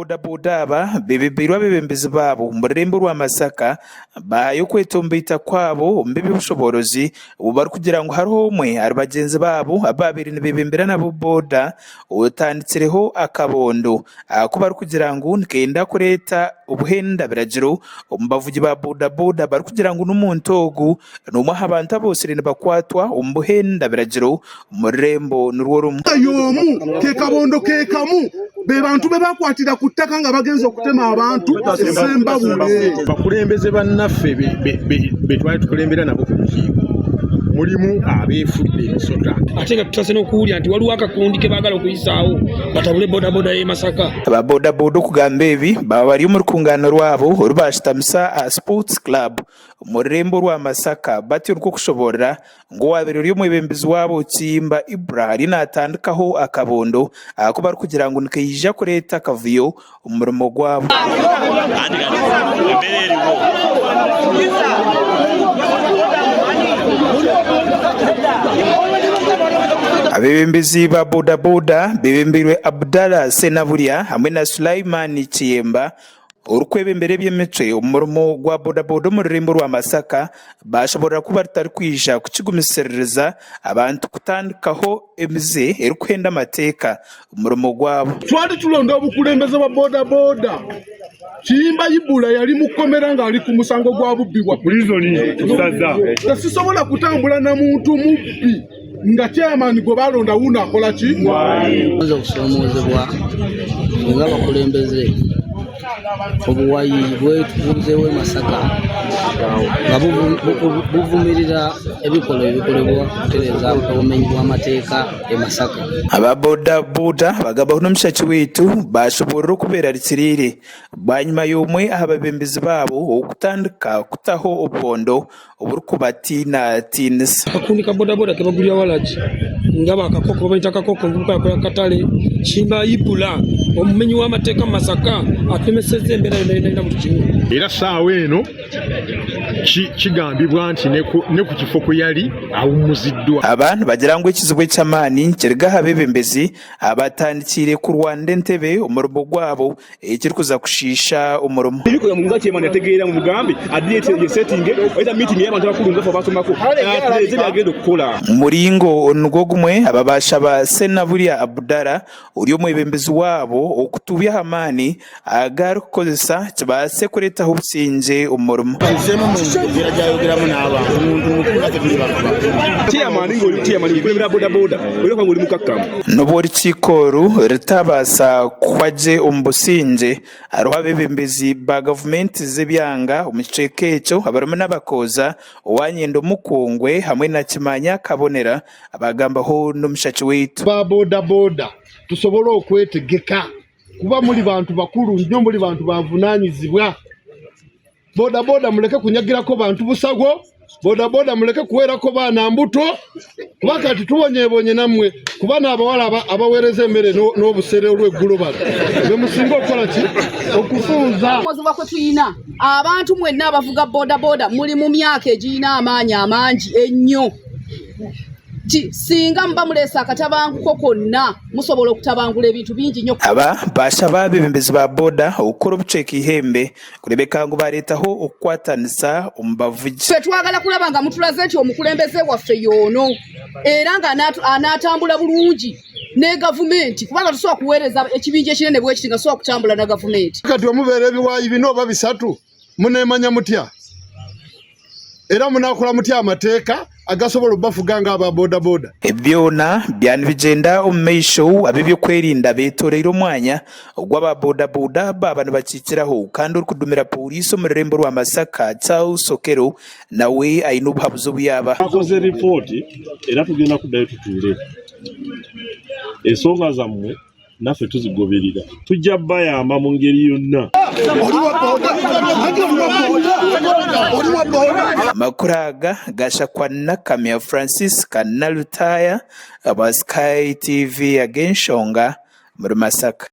bodaboda aba bebembeirwe abeebembezi baabo omu rurembo rwa Masaka baahayo okwetomboita kwabo omu by'obushoboorozi obu barikugira ngu hariho omwe ahari bagyenzi baabo abu baabaire nibeebembera nabo boda otandikireho akabondo aku barikugira ngu nikenda kureeta obuhenda biragiro omu bavugi ba bodaboda barikugira ngu n'omuntu ogu n'omwe aha bantu aboosire nibakwatwa omu buhenda biragiro omu rurembo nirwo rumwe. Y'omu ke kabondo ke kamu be bantu be bakwatira ku ttaka nga bagenze okutema abantu e Ssembabule. Bakulembeze bannaffe be twali tukulembera nabo ku lukiiko mulimu abeefudde emisota. Ate nga tutandise n'okuwulira nti waliwo akakundi ke baagala okuyisaawo batabule bodaboda y'e Masaka. Aba bodaboda okugamba ebi baaba bari omu rukungaano rwabo oru baashutamisa aha Sports Club omu rurembo orwa Masaka batyo nikwo kushoboorora ngu owaabaire ori omwebembezi waabo Kiyimba Ibra ariyo naatandikaho akabondo aku barikugira ngu nikaija kureeta akavuyo omu murimo gwabo. Abeebembezi ba bodaboda beebembeirwe Abdallah Ssenabulya hamwe na Sulaiman Kiyemba Orikwebembera eby'emicwe omu murimo gwa bodaboda omu rurembo rwa Masaka baashoboorora ku batarikwija kukigumisiririza abantu kutandikaho emize erikuhenda amateeka omu murimo gwabo. Twali tulonda obukulembeze bwa bodaboda, Kiyimba Ibula yali mu kkomera ng'ali ku musango gwa bubbi bwa Tesisobola kutambula na muntu mubbi nga chairman gwe balonda wuuno akola ki? Tumaze okusoomoozebwa ffe ng'abakulembeze, obuwayi bwetubuuzeewo e Masaka nga buvumirira ebikolwa ebikolebwa okutereeza obumenyi bw'amateeka e Masaka. Aba boda boda bagabaho n'omushaki waitu bashoboorora oku beerarikiriire bwanyima y'omwe aha babembezi baabo okutandika kutaho obubondo oburikubatiinatiinisa. Akakundi ka bodaboda kebagurira waragi nga ba Kakoko babayeta Kakoko omuvubuka yakora akatare Kimba Ibula omumenyi w'amateeka mu Masaka atemeseza embeera yona yona yona buri kimwe. Era ssaawa eno kigambibwa nti ne ku kifo kwe yali awummuziddwa. Aba nibagira ngu ekizibu eky'amaani kiriga aha beebembezi abatandikiire kurwanira entebe omurimo gwabo ekirikuza kushiisha omurimo. Omu muringo nigwo gumwe, aba baashaba Ssenabulya Abudara ori omwebembezi waabo okutuubya aha maani agu arikukozesa kibaase kureetaho obusingye omu murimo. N'obu orukiiko oru rutabaasa kuhwa gye omu busingye, hariho abeebembezi ba gavumenti z'ebyanga omu kicweka ekyo abarimu n'abakooza, owa Nyendo Mukungwe hamwe na Kimanya Kabonera abaagambaho n'omushaki waitu. Ba bodaboda tusobole okwetegeka kuba muri bantu bakuru nnyo, muri bantu bavunanyizibwa. Bodaboda mureke kunyagirako bantu busago, bodaboda mureke kuwerako baana mbuto kuba kati tubonyebonye namwe kuba n'abawala abawereza emere n'obusere olw'eggulo bano bemusinga okukola ki okufunza. Okusomoozebwa kwe tulina abantu mwenna abavuga bodaboda muli mu myaka egirina amaanyi amangi ennyo nti singa muba muleese akatabanguko konna musobola okutabangula ebintu bingi nnyo. Aba baashaba abeebembezi ba boda okukora obucweka eihembe Kureebeka ngu baareetaho okukwatanisa omu bavugi. Ffe twagala kulaba nga mutulaze nti omukulembeze waffe y'ono era nga anaatambula bulungi ne gavumenti kubanga tusobola kuweereza ekibinja ekinene bwekiti nga tusobola kutambula na gavumenti. Kati omubeera ebiwayi bina oba bisatu muneemanya mutya era munaakola mutya amateeka agasobola obafuga nga aba bodaboda? Byona byaba nibigyenda omu maisho, ab'eby'okwerinda beetoreire omwanya ogu aba bodaboda baaba nibakiikiraho kandi orikudumira pooriisi omu rurembo rwa Masaka, Charles Okello nawe aine obuhabuzi obu yaabaha. Twakoze ripooti era tugenda kuddayo tutuule ensonga zammwe naffe tuzigoberera tujja bayamba mu ngeri yonna. Amakuru aga gashakwa Nakamya Francisca Nalutaaya aba Sky TV ag'enshonga omuri Masaka.